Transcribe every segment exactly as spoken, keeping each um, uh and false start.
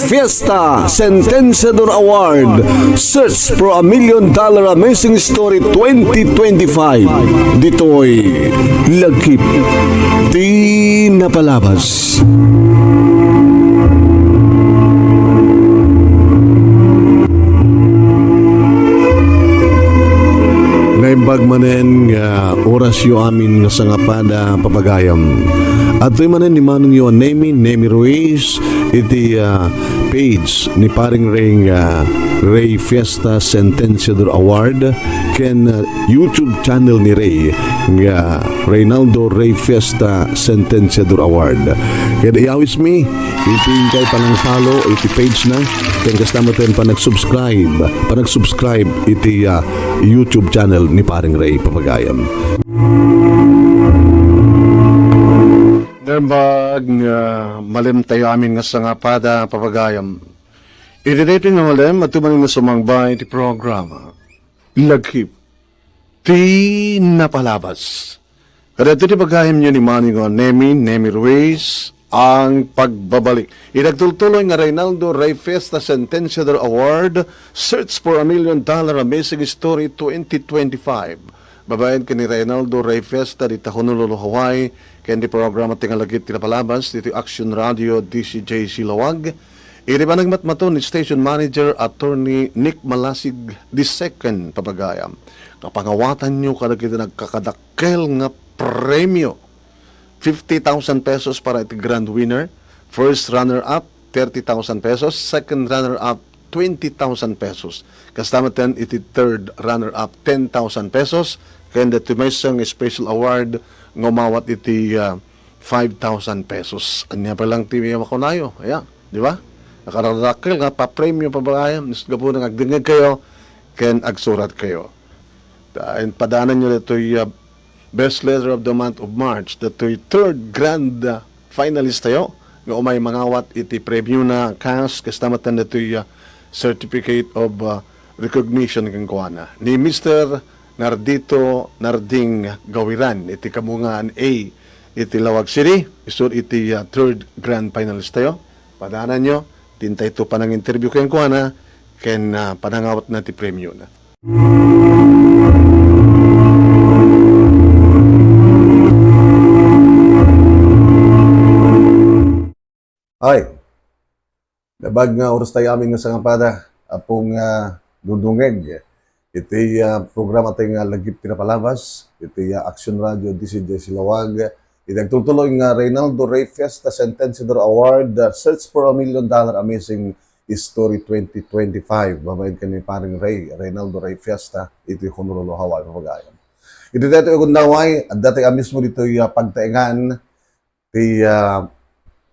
Fiesta Sentenciador Award, Search for a Million Dollar Amazing Story twenty twenty-five. Ditoy Lagip ti Napalabas. Naimbag manen nga orasyo amin nga sangapada, papagayam. Adtoy manen ni manongyo a Nemi, Nemi Ruiz, iti, ah, page ni Paring Ray nga Ray Fiesta Sentenciador Award ken, ah, YouTube channel ni Ray nga Reynaldo Ray Fiesta Sentenciador Award. Ket iyawismi iti inkay panang-follow iti page na, ken kasta met ken panag-subscribe, panag-subscribe iti, ah, YouTube channel ni Paring Ray, papagayam. Naimbag nga malemtayo amin nga sangapada, papagayam. Iti daytoy nga malem, adtoy manen nga sumangba iti programa Lagip ti Napalabas. Kadagiti pagayamyo ni Manny nga Nemi, Nemi Ruiz, ang pagbabalik. Iti agtultuloy nga Reynaldo Ray Fiesta Sentenciador Award, Search for a Million Dollar Amazing Story twenty twenty-five. Babaen ken ni Reynaldo Ray Fiesta dita Honolulu, Hawaii, ken ti programa ti nga Lagip ti Napalabas, ditoy Action Radio, D C J C Lawag. Iti panagmatmaton ni Station Manager Attorney Nick Malasig the second, papagayam. Kapangawatanyo kadagiti nagkakadakkel nga premio. Fifty thousand pesos para iti grand winner, first runner-up, thirty thousand pesos, second runner-up, twenty thousand pesos. Kasta met iti third runner-up, ten thousand pesos, ken daytoy maysa nga special award nga umawat iti, ah, five thousand pesos. Ania pa lang ti makunayo, ya, di ba? Nakaradakkel nga papremio, papagayam, gapu nga agdengngeg kayo, ken agsurat kayo. Ta-, padananyo daytoy, ah, Best Letter of the Month of March, daytoy third grand, ah, finalist tayo, nga umay mangawat iti premio na cash, kasta met daytoy, ah, certificate of, ah, recognition kenkuana. Ni Mister Nardito Narding Gawiran, iti Kabungaan A, iti Lawag City, isut iti, ah, third grand finalist tayo. Padananyo, dintay to panang-interview kenkuana, ken, ah, panangawatna ti premio na. Ay, naimbag nga oras tayo amin nga sangapada, Apong, ah, Dudungeg. Iti, ah, programa tayo nga Lagip ti Napalabas, iti, ah, Action Radio, D C J C Lawag. Iti agtultuloy nga Reynaldo Ray Fiesta Sentenciador Award, ah, Search for a Million Dollar Amazing Story twenty twenty-five. Babaen ken ni Paring Ray, Reynaldo Ray Fiesta, iti Honolulu, Hawaii, papagayam. Iti daytoy gundaway, adda tayo a mismo ditoy, ah, pagtaengan ti, ah,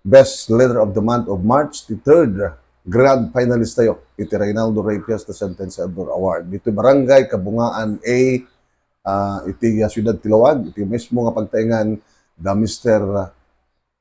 Best Letter of the Month of March, ti third grand finalist tayo iti Reynaldo Ray Fiesta Sentenciador Award. Ditoy Barangay Kabungaan A, ah, iti, ah, Siudad ti Lawag, iti mismo nga pagtaengan da Mister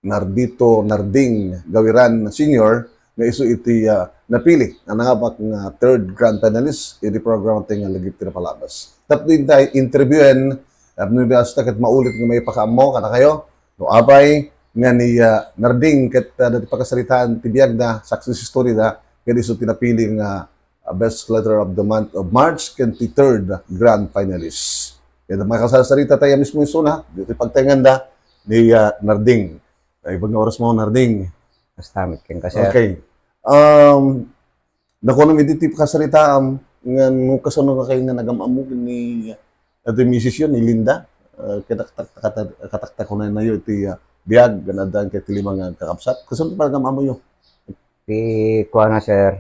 Nardito Narding Gawiran Senior, nga isu iti, ah, napili nga nangabat nga third grand finalist iti programa tayo nga Lagip ti Napalabas. Tapno intay interviewen, tapno di asta ket maulit nga maipakaammo kadakayo, no apay nga ni, ah, Narding ket, ah, dati pakasaritaan ti biagda, success story da, ket isu ti napili nga, ah, Best Letter of the Month of March ken ti third grand finalist. Ket makasarsarita tayo mismo isuna, ditoy pagtaenganda ni, ah, Narding. Ay, imbag nga oras mo, Narding. Basta, met kenka, sir. Okay. Um, nakuno mi ditoy pakasaritaam nga no kasano nga kayo nga nagam-ammo ni, ah, daytoy misis yo, ni Linda. Ah, kataktak-, katak-, kataktakunayo iti, ah, biag, nga naaddan ket ti lima nga kakabsat. Kasano ti panagam-ammoyo? Ti kuana, sir,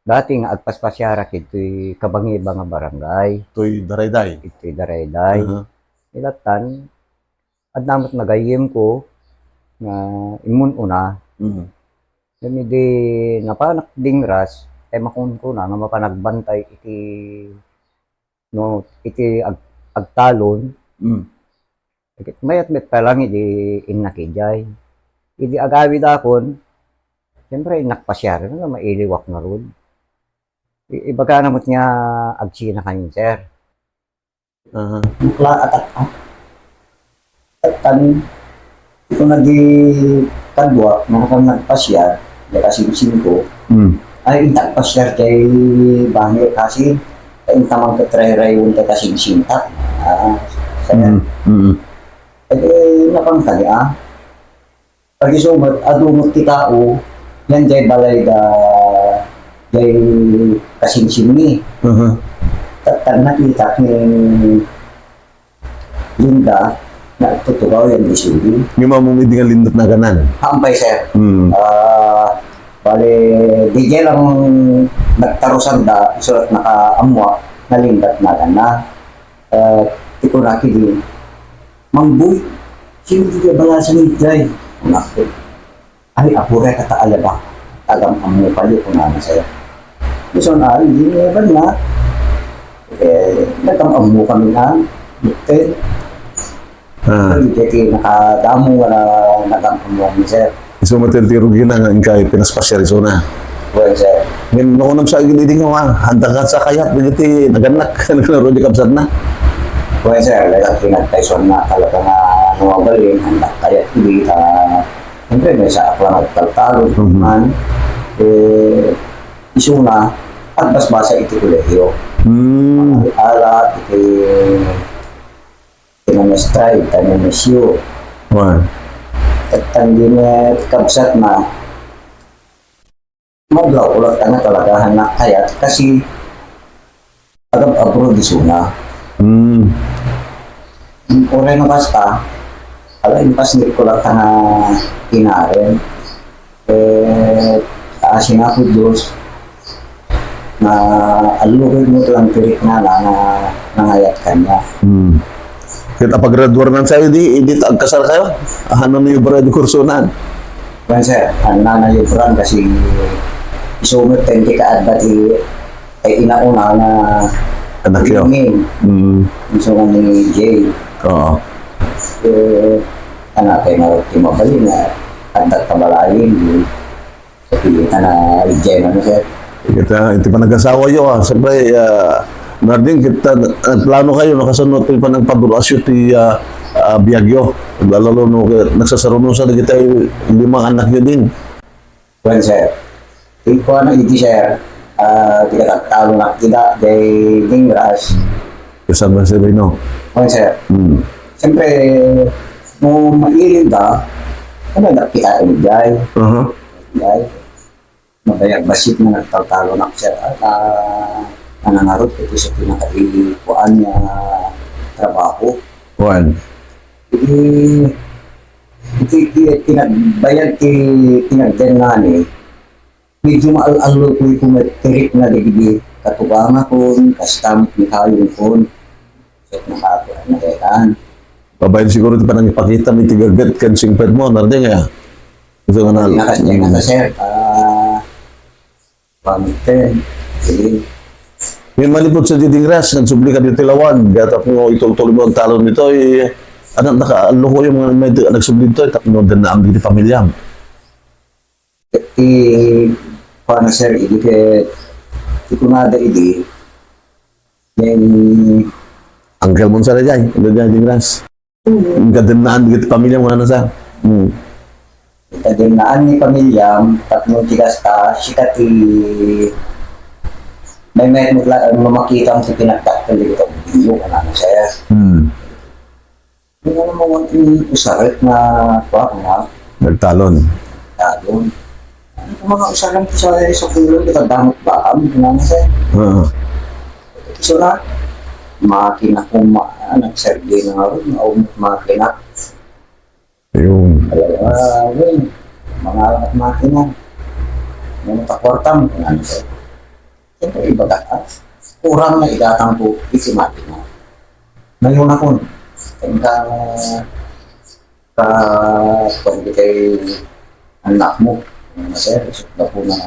dati nga agpaspasiarak iti kabangiba nga barangay. Toy Darayday? Iti Darayday. Aha. Ilatan, adda met nagayyemko nga immun-una. Mhm. Ngem idi napanak dingras, ay makunkuna nga mapanagbantay iti, no, iti ag-, agtalon. Mm. Ket mayat met pa lang idi innak idiay. Idi agawidakon, siyempre, innak pasiar, nga mailiwak ngarud. I-, ibagana met nga agsina kanin, sir. Aha. Bukla atak, ah. Tan, ito naging kadwa, nga nakam nagpasiar, Nakasimsimko. Hmm. Ay, inta agpasiar diay bangir kasi, ta inta man ket rayrayonta ta simsimta. Ah, sir. Hmm, hmm. E di, napangkani, ah. Pag-isu met, adu met ti tao, yan diay balay da, diay kasimsimmi. Aha. Tatta, nakitak ni Linda, nagtutugaw yan di sudi. Ngem ammom idi nga Linda ti naganna? Haanpay, sir. Hmm. Ah, bale, diay lang nagtarusanda, isu la nakaammuak nga Linda ti naganna. Ah, ti kunak idi, "Mang Boy, sino diay balasang idiay?" Kunak. "Ay, apo, rek, ta alaba. Agam-ammo kayo," kunana, sir. Isu nga, ay, di nga ba na? E, nagam-ammo kami nga, bukteng. Ah. Ay, di kay nakadamo nga na, nagam-ammo kami, sir. Isu met ti rugina nga inkay pinaspasiar isuna. Wen, sir. Ngem, naunam sa agin idi nga, ha? Handa ka sa kayat, dagiti nagannak, nagnarugi kabsatna. Wen, sir, talaga pinagtaysuanna, talaga nga, ano, mabalin, handa kayat idi, ta Siyempre, maysa a kuan, nagtaltalon. Mhm. Man, e, isuna, agbasbasa iti kolehiyo. Hmm. Alat iti kinamestra, iti kinamesyo. Wen. Ket tan di met kabsatna, madlaw, wala ka na talaga nga kayat kasi agab-abroad isuna. Hmm. Uray no kasta, ala, impasnek ko latta nga inarem. E, asi nga Apo Dios, nga allukoy mo ti lang ti riknana nga nangayat kaniak. Hmm. Ket apagraduarnan sayo di, idi ta agkasar kayo? Hano nayubra di kursonan? Wen, sir, handa nayubran kasi isu met ti kaadda ti, ay, inauna nga Anak yo? Amin. Mm. Isu nga ni Jay. Oo. E, anak, ay, nga ti mabalin nga adda ta balayen, di. Iti na, iti na, sir. Iti, iti panagasawa yo, ah. Siyempre, ah, Narding, ket, ah, nagplano kayo, no, kasano ti panagpadul-as yo ti, ah, ah, biag yo. Lalo, no, nagsasaruno sa dagiti lima nga anak yo din. Wen, sir. Ti kuana iti, sir, ah, ti katagtalo na ida, jay Dingras. Ti San Marcelino. Wen, sir. Hmm. Siyempre, no mailim ka, ano, nakita ko jay. Aha. Jay. Mabayag bassit nga nagtaltalon, sir, a, a, nanangarot iti sa pinakaikuan nga trabaho. Kuan. Iti, iti, iti, tinagbayag ti tinagdengngani, medyo maal-allo ko iti tirik na digdi katugangakon, kasta met ni kayongkon. Ket nakakuan na detan. Babaen siguro ti panangipakitam iti gaget ken singpet mo, Narding, a? Isu nga na-, Nakas-, mm. Nakasya, sir. Ah, pamiten. Sige. Ngem manipud sa Dingras, nagsubli ka ditoy lawag, tapno itultuloy mo ang talon ditoy, anak, nakaallo ko yung mga may nagsubli ditoy, tapno dinaam ditoy pamilyam. Ti, kuana, sir, idi ket, ti kunada idi, Ken Uncle Monsar jay, adu jay Dingras. Mm. Kadennaan dagiti pamilyam, kunana sa. Mm. Kadennaan ni pamilyam, tapno ti kasta, sika ti maymayat met la, mamakita ti pinagdakkel dagiti video, kunana sa. Mm. Ano naman yung usarit na, kuwan, ha? Nagtalon. Talon. Ano yung mga usarit sa, sa kulong, kita damot ba? Ano yung mga, sir? Oo. So na, makina ko ma-, nagserbi na nga ron, maumot makina. Yung Ay, ah, yun. Mga alat makina. Yung takwartam, ano, sir? Siyempre, ibaga ka. Kurang na idatang ko, iti makina. Ngayon ako, ka, ka, kuwan, di kay anak mo. Ano, sir, isip na po na,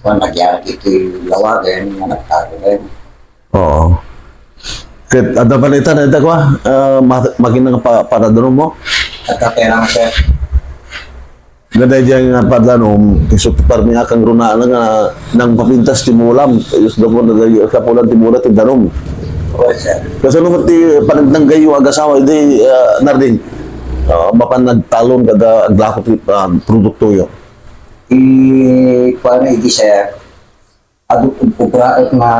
kuwan, nagyari iti lawagen, nga nagtago rin. Oo. Ket adda balita na ita, kwa, ah, ma-, makina nga pa-, paradanom mo? Adda pera nga, sir. Nga daydiay nga paradanom, isu ti parmiak nga runaan nga nangpapintas ti mulam. Isu da po na daydiay, kapulan ti mula ti danom. Oy, sir. Kasano met ti panagdanggayyo agasawa idi, ah, Narding? Ah, mapan nagtalon kada aglako ti, ah, produktoyo? Iti kuana idi, sir, adu, ubraek nga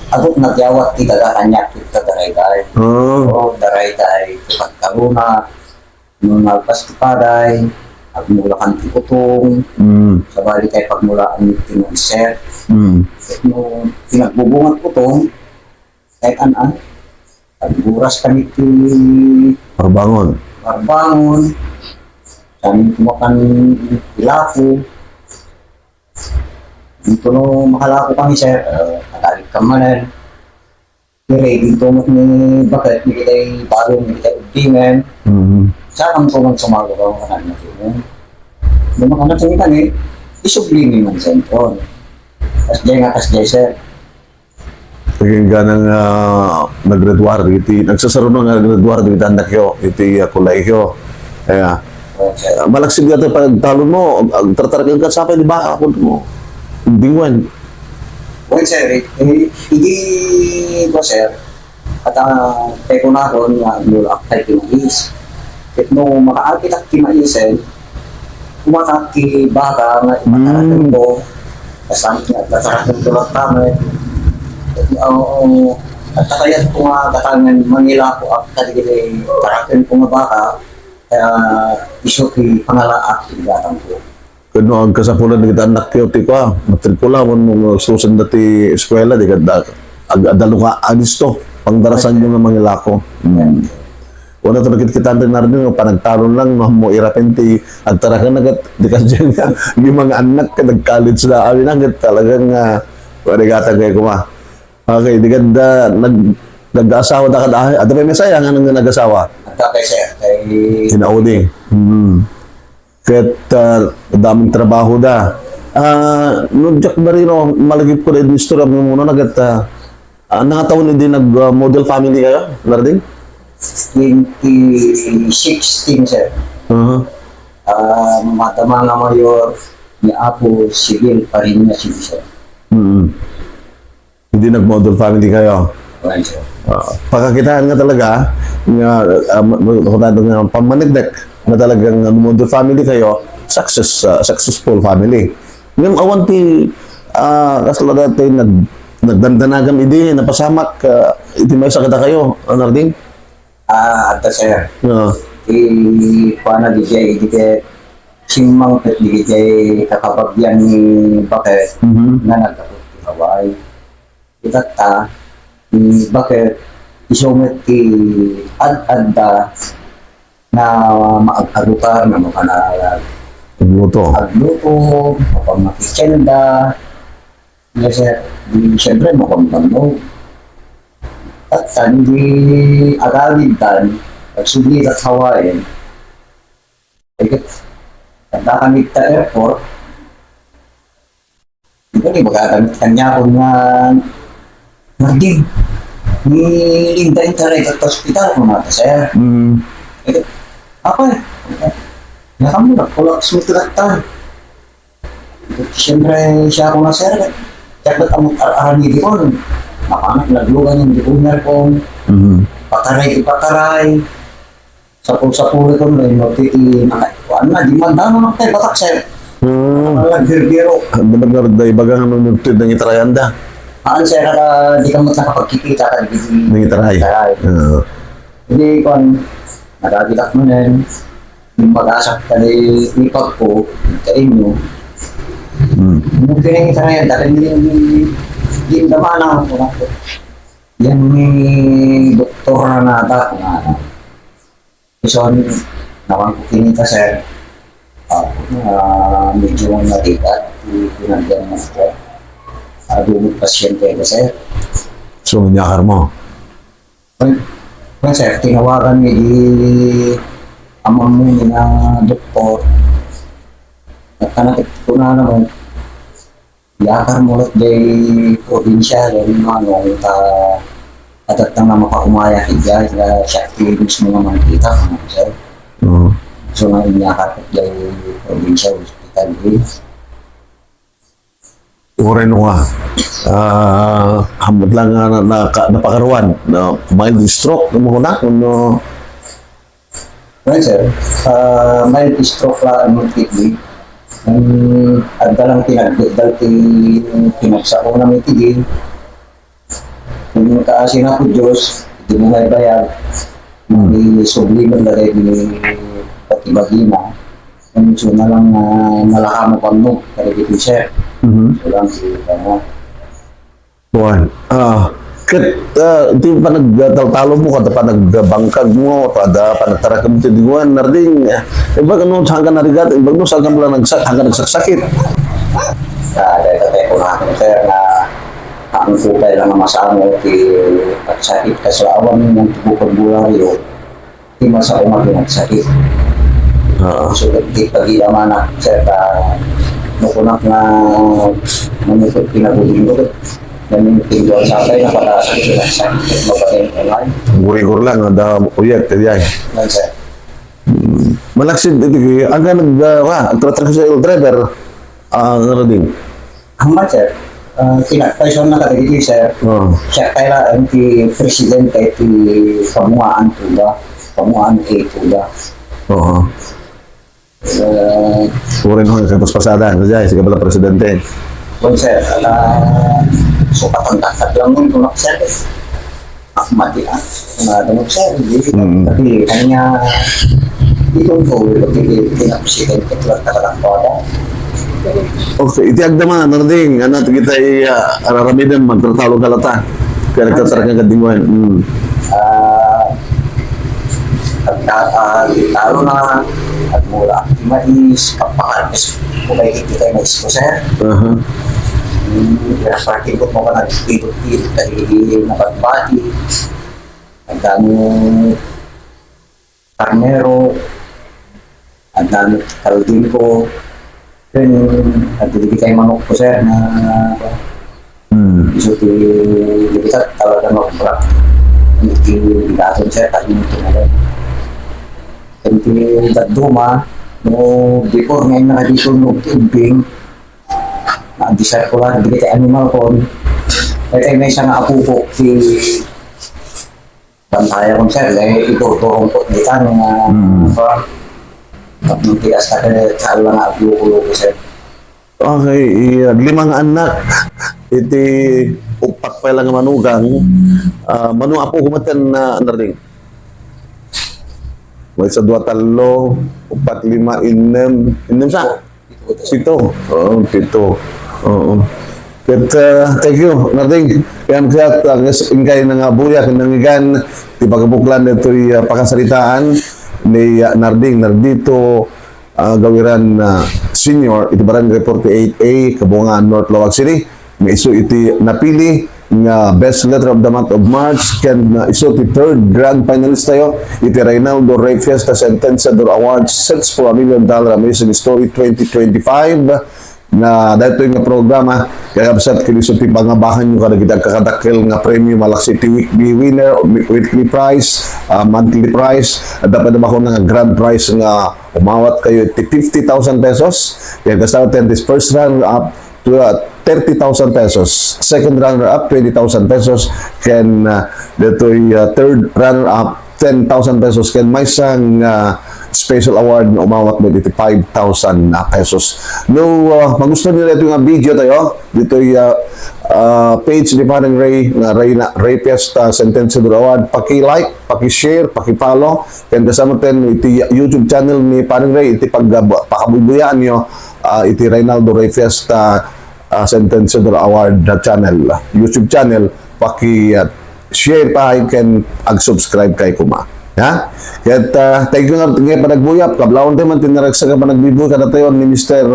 adu nadayawat ti daga kaniak iti darayday. Ah. O, darayday ti pagkaruna, no nalpas ti paday, agmulakan ti utong, Mm. sabali tay pagmulaan ti maiset. Mm. No pinagbubungat utong, Kahit an-, an-, pagburas kami ti Parbangon. Parbangon. Kami kumakan ilako. Dito no makalako kami, sir, eh, nagalit ka manen. Pero dito mo ni bakit, ni kita balong, ni kita ubdingan. Mhm. Sa kang tuman sumago ka, mga anak mo. Yung mga anak mo kami, isubli ni man sentro. Kas jay nga, kas jay, sir. Nagingganang, ah, naggraduar iti, nagsasarunong nga naggraduar iti annakyo, iti, ah, kolehiyo. Kaya, ah, malaksid nga ti pagtalon mo, ag-, agtartaraken ka sa pay di ba, ako mo. Dingwen. Wen, sir, eh, eh, idi ko, sir, at, ah, kay kunakon nga agmulak kay kinais. Ket no makaapitak ti maisen, kumatak ti baka nga ipataraken ko, kasam nga ipataraken ko lang kami. Oo, at kayat ko nga katangan mangilako ak kadagiti taraken ko nga baka, kaya isu ti pangalaak ti gatang ko. Ket no agkasapulan dagiti annakyo ti kua, matrikula wenno agsusenda ti eskuela, di kadda ag-, adalo ka, alisto, pangdarasanyo nga mangilako. Mm. Wala to nakitkitaan ti Nardi nga panagtalon lang, no, ammo irapen ti agtaraken na ket di kasdiay nga, di mga annak ket nag-college na, awi na ket talagang, ah, parigatag kay kuma. Okay, di kadda nag-, nag-asawa da kadda, ah, adda pay masaya nga nag-asawa? Adda pay, sir, kay Inaudi. Hmm. Ket, ah, daming trabaho da. Ah, no, Jack Marino, malagip ko da iti istorya mo muna na ket, ah, ah, nangataon idi nag, ah, model family kayo, Narding? Twenty sixteen, sir. Aha. Ah, madama nga mayor ni Apo Civil Parinya, sir. Mm. Hindi nag-model family kayo? Wala, sir. Ah, pagkakitaan nga talaga, nga, ah, ma-, ma-, nga pammaneknek, nga talagang, ah, model family kayo, success, ah, successful family. Ngem awan ti, ah, kasla dati nag-, nagdandanagam idi, napasamak, ah, iti maysa kadakayo, ah, Narding? Ah, adda, sir. Oo. Ti kuana diay, idi ket simmangpet diay kakabagian ni Baket Mhm. nga naggapu ti Hawaii. Itatta, ni Baket, isu met ti ad-adda na maag-arutar, na makana Agluto. agluto, mapang makitsenna. Yes, sir. Di, siyempre, makamkamno. At tan, di agawid tan, pagsubli ta Hawaii. Ay, ket, adda kami ta airport. Di ba, di ba, kami kaniakon nga, "Martin, ni Linda yung taray ka hospital," ko na, sir. Mm. Eh, apa, eh? Nakamura, kulak sumitirak ta. Siyempre, siya ako nga, sir, eh. Kaya ba't ang ar-aran ni Dikon? Napanak, naglugan yung Dikon, Marcon. Mhm. Pataray, ipataray. Sapul-sapul ko na yung magtiti, naka-, kuan na, di man dano na tayo batak, sir. Hmm. Ang nagbiro-biro. Ang naman nga, day, baga nga nung nagtid ng itarayanda. Aan, sir, naka-, di ka mo nakapagkikita ka, di Nang itaray. Itaray. Oo. Hindi, kuan, nagagitak mo na yun. Yung mag-asak ka ni ipag ko, kain mo. Hmm. Yung pinangita na yan, dahil yung, yung, yung damana ko na po. Yan ni doktor na nata, na, Ison, naman ko kinita, sir. Ah, ah, medyo natigat, pinagyan mo ko. Adunot pasyente ko, sir. So, inyakar mo? Well, well, sir, tinawagan mi di amang mi na doktor. Nagkanakit ko na naman. Iyakar mo ket jay probinsya, jay manong ta, adatta nga mapakumaya ket jay, ta siak ti mismo nga mangkita, sir. Oo. So, nga inyakar ket jay probinsya, hospital, eh. Uray no nga, ah, hamat lang nga na, na, ka-, napakaruan, na mild stroke, no, muna, no? Well, sir, ah, mild stroke la ang kidney. Ang adda lang pinagdagdal ti pinagsao na mitigi. Ang kaasi na po Diyos, di mo may bayad. Hmm. Di subli mo lagay di pati bagina. Ang gusto na lang na malakamo kamo, kaya di sir. Mhm. So lang si ano. Kuan. Ah, ket, ah, ti panagtaltalo mo, kada panagbangkag mo, kada panagtarakem ti dinguan, Narding, eh, imbag no saan ka narigat, imbag no saan ka lang nagsa-, saan ka nagsaksakit? Ah, dahil tatay ko na akin, sir, na ang kupay lang ang masamo, ti pagsakit, kaslawan, ng tubukod bularyo. Ti masao nga pinagsakit. Oo. So, di pagidamanak, sir, ta nukunak nga manipod pinagudin ko, namin pinduan sa akin, napakasakit, pinagsakit, mabating ko nga. Gurigur lang, ada uyat, kaya. Yan, sir. Hmm. Malaksid, iti, ang ka nag, ah, ah, tricycle driver, ah, ano din? Ang sir, ah, kinakpayson na kadagiti, sir. Oo. Siya kaya ang ti presidente ti kabungaan po ba? Kabungaan A po ba? Oo. Eh, Puro yung katas pasada, ano dyan, sige pala presidente. Well, sir, ah, so patangkad lang nun, kung sir, eh. Mati, ah. Nga, ano, sir, hindi. Mm. Tapi, kanya, itong ko, pinapusitan ko, tuwag na lang po ako. Okay, iti agdama, Narding, ano, kita i, ah, araramiden, magtratalo ka lata. Kaya nagtatara ka kadinguan. Mm. Ah, pagka, ah, talo na, at mula, mais, kapakarpis, kulay hindi kayo mais ko, sir. Aha. Hmm, kaya sa akin ko, mga nagpipilot-pilot, kaya hindi napagbati. Ang dami karnero, ang dami kalding ko. Then, at hindi kayo manok ko, sir, na Hmm. Isu ti libitat talaga nga obra. Iti bigaton, sir, kasi ito na lang. Iti dadduma, no, before ngayon na dito, no, tubing, na di circular, di kita animal kon. Kaya may isang apupo, si Bantaya kon, sir, eh, iturturong ko, di ka, no, Mm. Tapos tigas ka, kaya saan lang nga, agluko-luko, sir. Okay, i-, limang anak, iti uppat pay lang nga manugang, ah, mano apo kumaten na, Narding? May sa dua, tallo, upat, lima, innem, innem sa? Pito. Oo, pito. Oo. Ket, ah, thank you, Narding. Yan kaya, ah, kas-, ingkay na nga buya, ken nangigan, ti pagabuklan ditoy, ah, pakasaritaan ni, ah, Narding, Nardito, ah, Gawiran, ah, Senior, iti Barangay forty-eight A, Kabungaan, North Laoag City. Nga isu iti napili nga Best Letter of the Month of March, ken, ah, isu ti third grand finalist tayo, iti Reynaldo Rey Fiesta Sentenciador Award, Search for a Million Dollar Amazing Story twenty twenty-five, nga daytoy nga programa, kakabsat, ken isu ti pangabakan nyo kadagiti agkakadakkel nga premio, malaksid ti weekly winner, o mi-, weekly prize, ah, monthly prize, adda pay da bakuan nga grand prize nga umawat kayo iti fifty thousand pesos, ken kasla ten, this first runner up, to, uh, thirty thousand pesos. Second runner-up, twenty thousand pesos. Ken, uh, ditoy, uh, third runner-up, ten thousand pesos. Ken maysa nga, uh, special award nga umawat met iti five thousand, uh, pesos. No, uh, magusto niyo ito nga video tayo, ditoy, uh, uh, page ni Parang Ray, nga Ray, na, Ray Fiesta Sentenciador Award, paki-like, paki-share, paki-follow. Ken kasama ten iti YouTube channel ni Parang Ray, iti pag-, pakabuybuyaan niyo, ah, iti Reynaldo Rey Fiesta, ah, Sentenciador Award channel, YouTube channel, paki, ah, share pay ken ag-subscribe kay kuma. Ha? Ket, ah, thank you nga, nga panagbuya, kablawan tayo man, tinaragsa nga panagbibuy, kadatayon ni Mister,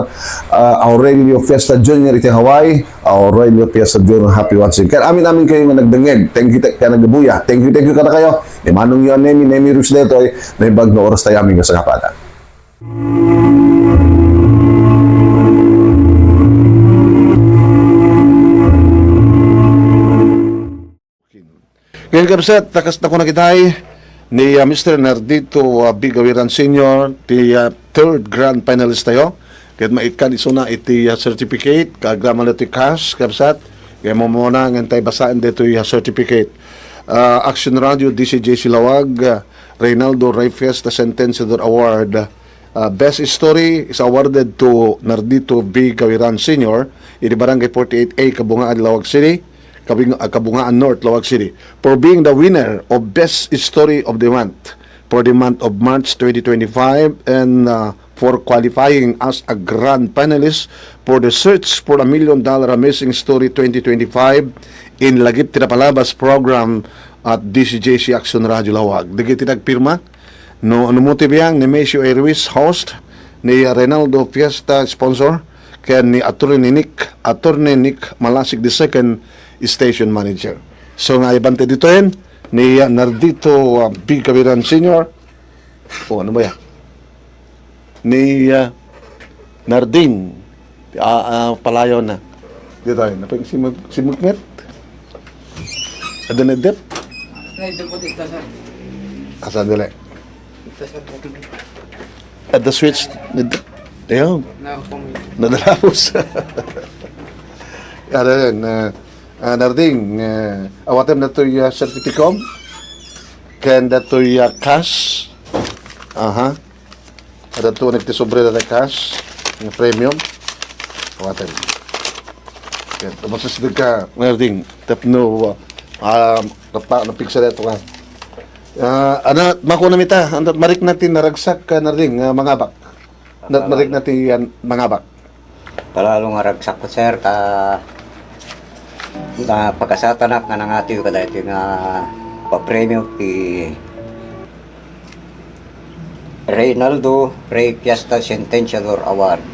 ah, Aurelio Fiesta Junior iti Hawaii, Aurelio Fiesta Junior, happy watching. Ken amin-amin kayo nga nagdengngeg, thank you, thank you, nga nagbuya. Thank you, thank you, kada kayo. Ni Manong Yon Nemi, Nemi Rus detoy, naimbag nga oras tayo amin nga sangkapada. Ngayon, kabsat, takas na ko na kitay ni, ah, Mister Nardito, ah, Bigawiran Senior, ti, ah, third grand finalist tayo. Ket maikkan isuna iti, ah, certificate, kaagraman iti cash, kabsat. Kaya mo muna, ngan tayo basaen dito, ah, certificate. Ah, Action Radio, D C J C Lawag, ah, Reynaldo Reyfest, the Sentenciador Award, Uh, best story is awarded to Nardito B Gawiran Senior, idi Barangay forty-eight A, Kabungaan, Laoag City, Kabing-, uh, Kabungaan North, Laoag City, for being the winner of Best Story of the Month for the month of March twenty twenty-five, and, uh, for qualifying as a grand finalist for the Search for a Million Dollar Amazing Story twenty twenty-five in Lagip ti Napalabas program at D C J C Action Radio Laoag. Dagiti nagpirma, no, no mo ti biang, Nemesio A. Ruiz, host, ni Reynaldo Fiesta, sponsor, ken ni Attorney Nick, Attorney Nick Malasig the second, station manager. So, nga ibante ditoyen, ni, uh, Nardito, uh, B Gawiran Senior. O, ano ba yan? Ni, uh, Narding. Ah, ah, palayo na. Dito tayo. Napag simag-, simagnet. Ada na dep? Ay, ito po, ito, sir. Asan dali? Ito, sir. Ada switch. Ayun. Nakapong. Nadalapos. Ada yan. Ah, ah, Narding, ah, awatem na to yung certificom. Ken datoy, ah, cash. Aha. Ada to nagtisobre na cash. Yung premium. Awatem. Yan. Tapos sa ka, Narding. Tapno, ah, napa-, napiksa na ito ka. Ah, ana, makuna mita. Andat marik natin naragsak ka, Narding, ah, mangabak. Andat marik natin yan, mangabak. Palalo nga ragsak ko, sir, ta napakasatanak nga nangatiw kadaytoy nga papremio ti Reynaldo Rey Fiesta Sentenciador Award.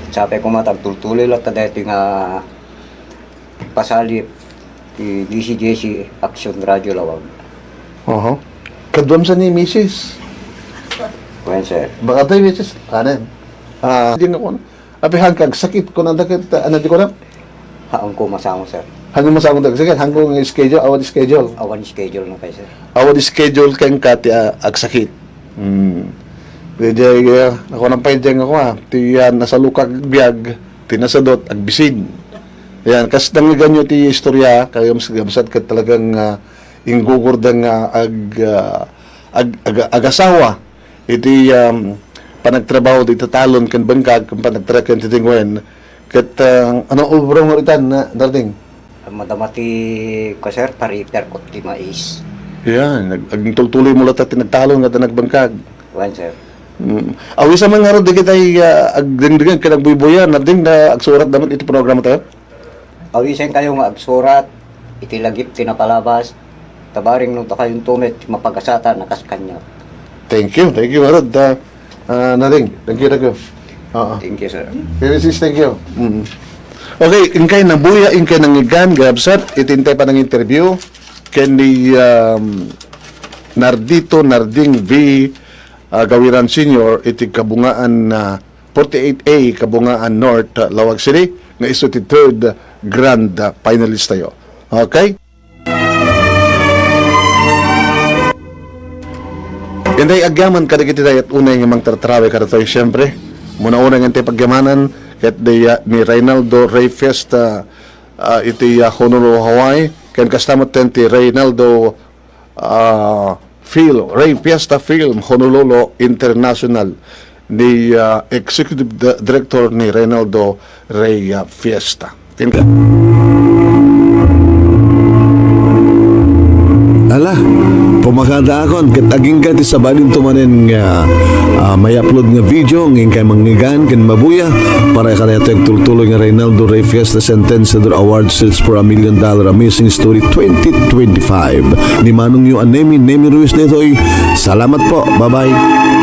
Sapay koma, agtultuloy latta daytoy nga pasalip ti D C J C Action Radio Laoag. Oho. Kaduam sa ni misis. Wen, sir. Baka tayo misis. Kanan. Ah, di nga ko na. Api, hangkag sakit ko na dagat, ano, di ko na? Haanko masango, sir. Hangko masango dagat sakit, hangko nga schedule, awan schedule. Awan schedule na kayo, sir. Awan schedule keng ka ti, ah, agsakit. Hmm. Di, di, ah, ako nang painjeng ako, ah. Ti, ah, nasalukag biag, ti nasadot, agbisin. Yan, kas nangiganyo ti istorya, kayo mas gamsat ket talagang, ah, inggugurdang, ah, ag, ah, ag, ag, agasawa. Iti, um, panagtrabaho di tatalon ken bengkag, ken panagtra-, ken titingwen. Ket, uh, ano obra mo itan, na, Narding? Madama ti, ko, sir, pariper ko ti mais. Yan, nag-, agtultuloy mo latta ti nagtalon nga nagbengkag. Wen, sir. Mm. Awisa man ngarud dagiti, uh, agdengdengag ken agbuybuya, Narding, na agsurat da met iti programa tayo? Awisen kayo nga agsurat iti lagip ti napalabas, ta bareng no dakayonto met ti mapagasatan a kas kaniak. Thank you, thank you, Harold. Ah, ah, Naring, thank you, thank you. Oo. Thank you, sir. K B C S, thank you. Mm. Okay, inkay nabuya, inkay nangigan, gabsat, iti intay panang-interview, ken ni, um, Nardito Narding V, ah, Gawiran Senior, iti Kabungaan, ah, forty-eight A, Kabungaan North, ah, Laoag City, nga isu ti third grand, ah, finalist tayo. Okay? Inday agyaman kadagiti dayat unay nga mangtartarawe kadatayo, siyempre. Muna-una nga ti pagyamanan, ket di, ah, ni Reynaldo Rey Fiesta, ah, iti, ah, Honolulu, Hawaii, ken kasta met ti Reynaldo ah, Film, Rey Fiesta Film, Honolulu International, ni, ah, Executive Di-, Director ni Reynaldo Rey, ah, Fiesta. In- Ala, pumakadaakon, ket agingga ti sabali to manen nga, ah, may-upload nga video, nga inkay mangigan, ken mabuya, para kadaytoy agtultuloy nga Reynaldo Rey Fiesta Sentenciador Award Search for a Million Dollar Amazing Story twenty twenty-five. Ni Manong Yo a Nemi, Nemi Ruiz daytoy. Salamat po. Bye-bye.